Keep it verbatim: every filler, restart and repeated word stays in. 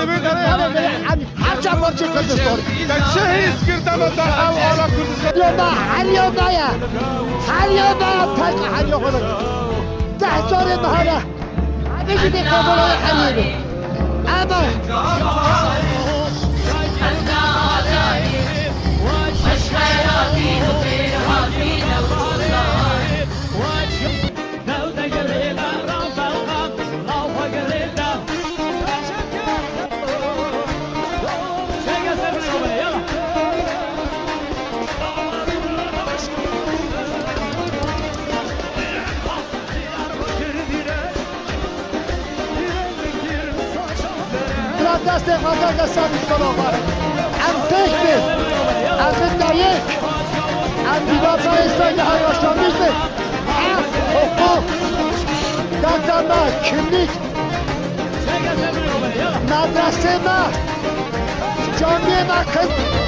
Her çar parçê Kurdistan. Te çi hîs kir dema te ew ala Kurdistan? Heriya me, heriya me ye. Heriya me ye, pek heriya xwe. Deh carê me here. Hemî jî dê komolayê heriyê be. Ema. Bila destê xwe de destê Mîskola xwe. Em pêk bin. Em bin dayik. Em dîvata êsayî hevraşanî bin. Heq, huqûq, data me, kimlîk, medresê me, camiyê me, qiz.